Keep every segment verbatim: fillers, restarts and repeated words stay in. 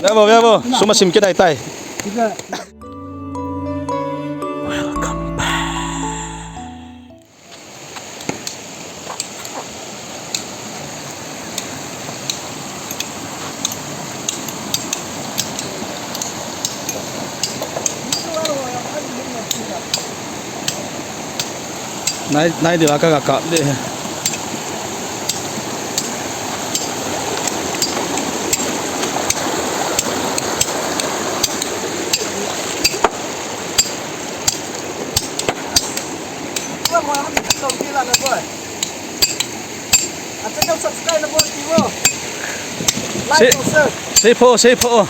Vevo, vevo, sum asim kit ahitai. Nai, nai dila ka, ka kap de. Sei pho, sei pho.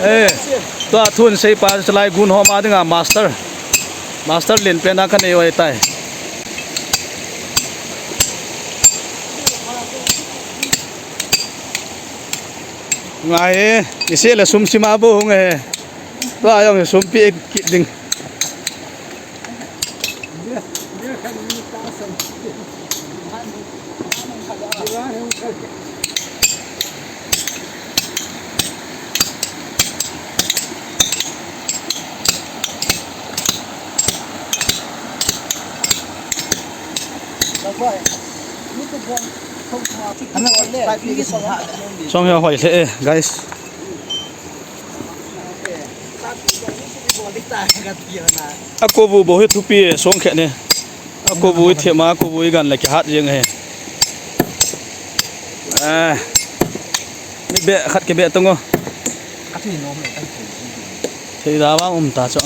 Eh, tua thun seipa chu lai gun hom a dinga master. Master len pen a ka nei oi tai. Ngai e, i se le sum sima bo hung e. Tua jong sum pi kit ding. Song ya hoi le, guys. Akobu bou hi thupi e, song khe ne. Akobu i them a, akobu i gan le kihat jeng e. Ah. Mi be khat ke be tongo. Thei da ba um ta cho.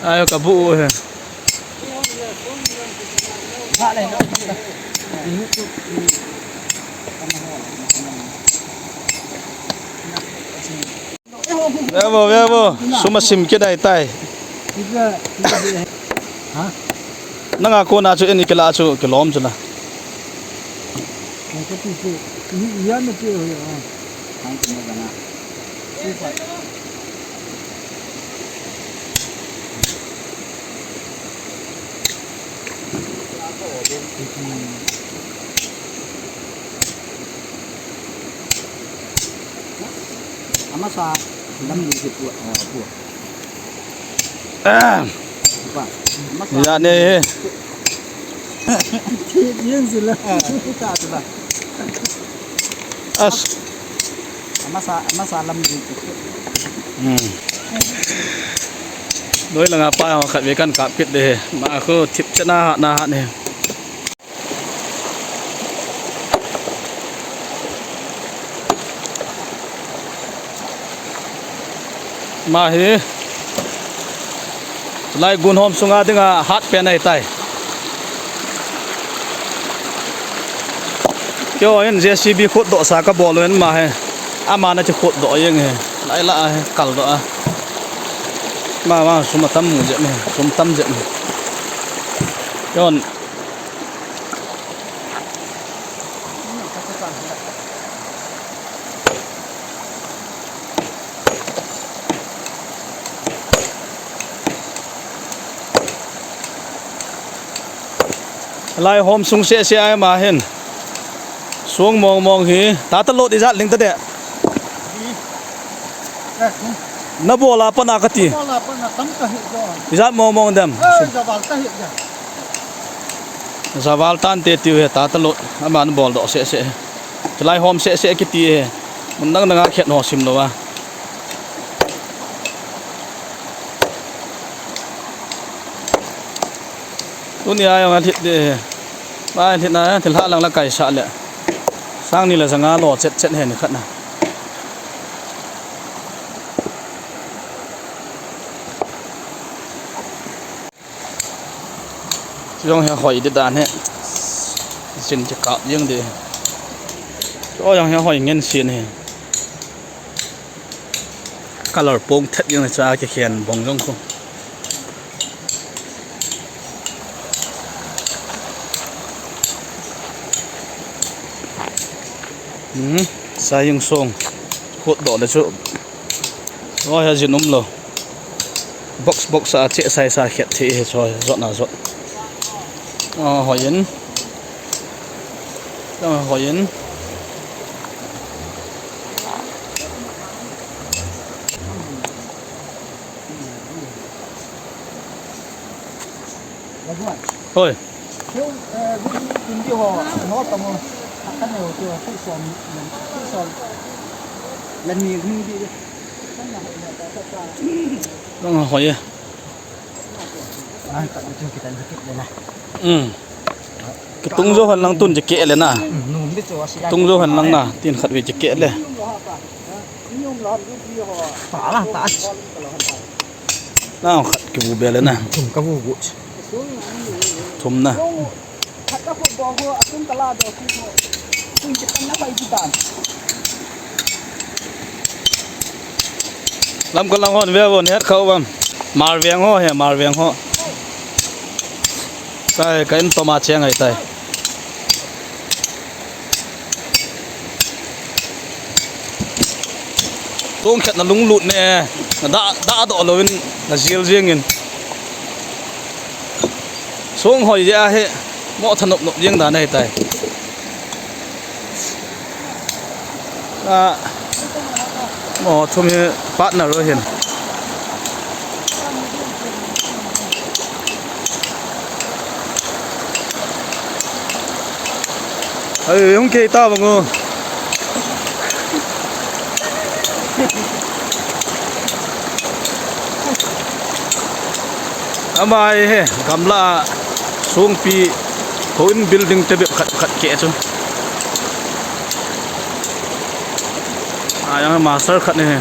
Ayo ka bu he. Vevo, vevo, sum asim kit ahitai. Ha? Nanga kona chu eni kila chu kilom chu la. Amasa lam ni si pu, ah, pu. Ah. Pu. Amasa. Ya ne. Yang sila. Ah, kita tu lah. As. Amasa, amasa lam ni. Hmm. Doi langa pa khat ve kan kap kit de. Ma ko thip chana na ha ne. Ma hi. Lai gun hom sunga dinga hat pen ahitai. Keo in J C B khut doh sa ka bol in ma hi. Ama na chi khut doh jeng hi. Lai la hi kal doh a. Ma ma sum atam mu jep hi. Sum tam jep hi. Keo in Lai hom sung seh seh ai ma hin. Sung mong mong hi. Tata lot ijat ling ta de. Na bol a pat na kati. Bol a pat na tam ka hi jo. Ijat mong mong dem. Eh, ja bal ta hi ja. Javal tan te tiu he tata lot, aman bol doh seh seh. Chulai hom seh seh kiti he. Mun dang dang a khet ho sim lou a. Tuni a jong a lhit de he. Ba lhit na thil ha lang la kai sa le. Sang ni la sanga lo chet chet he ni khat na. Jong he hoi di dan he. Sin che kap jeng di. Cho jong he hoi ngen sin he. Color pong thet jeng cha ke khen bong jong ko. Hmm, sa jeng song. Khut doh le chu. Oi, ha jin um lou. Box box a che sai sa khet thei he cho jot na jot. A, hoi in. Hoiyin. Hoi. Nang hoiye. Ai, ka tu kita ni kit le na. Hmm. Kitung jo hon lang tun je ke le na. Hmm, num bi chu a si. Tung jo hon lang na, tin khat ve je ke le. Pa lang ta. Na khat ki bu be le na. Thum ka bu bu. Thum na. Lam ka lang hon ve vo, het kha u vam. Marveng ho he, Marveng ho. Tai, ka in toma cheng ai tai. Tong khat na lunglut ne, na da, da do lo in, na jil jing in. Song hoi jeh a hi, mo thanop nop jeng dan ahi tai. A, mo thum hi partner ro hin. Ai, hung kei ta bang o. Ama hi gamla songpi houin building te bep khat khat ke chu. A, yang master khat ni hi.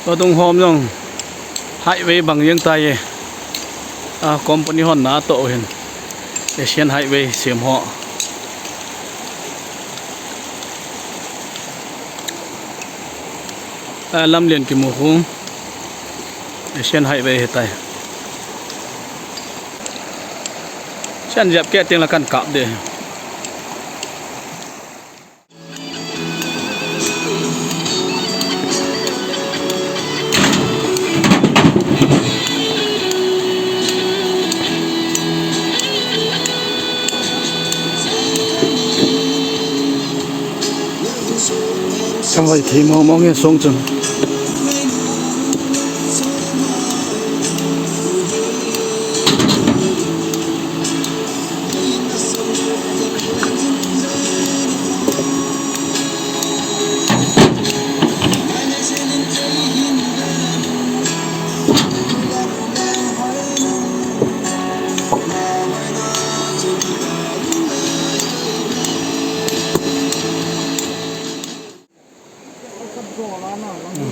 Tua tung hom jong highway bang jeng tai e. A, company hon na toh hin. Asian Highway sem ho. A, lamlen kimu khu. Asian Highway hitai. Sian jep ke teng la kan kap de. Ka vai thei mong mong e song chun.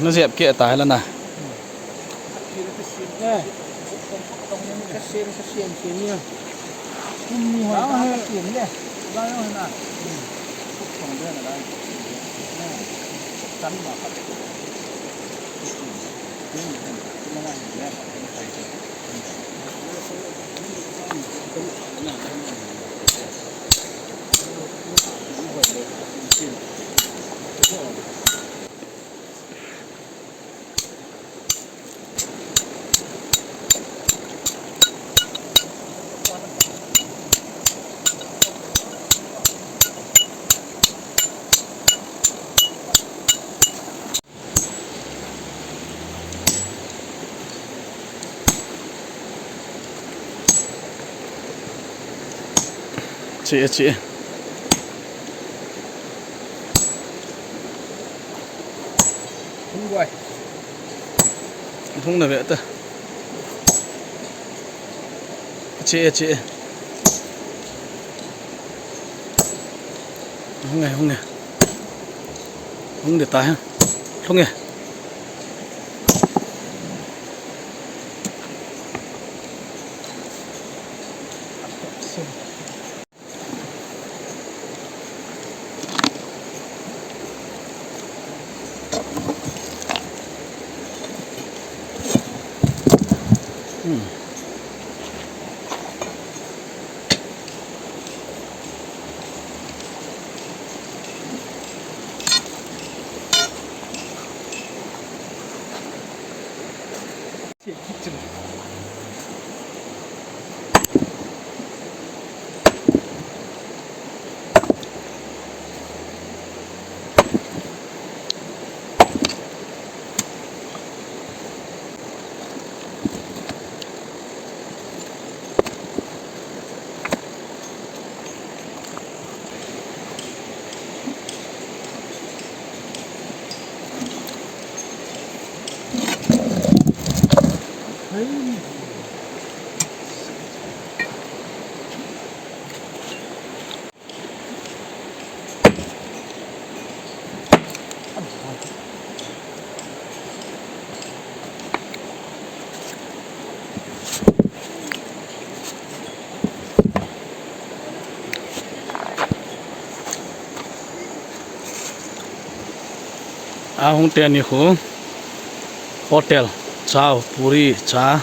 Na jep ke ta la na. Chi, chi. Hung guai. Hung na ve ta. Chi, chi. Hung e, hung e. Hung de ta ha. Hung e. Ahung teni khu hotel, chow, puri, cha,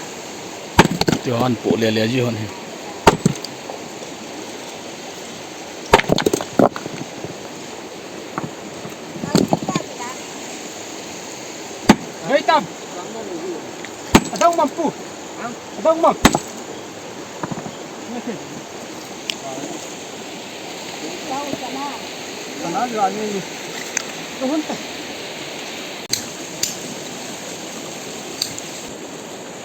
ti hon pu le le ji hon hi. Gaitam. Adang mampu. Adang mam. Sana jua ni. Tuhun ta.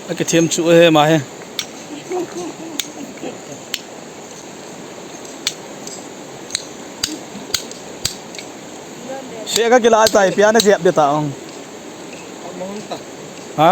Akithem chu he ma he. Se ka kila tai pia na jep de ta ong. Ha?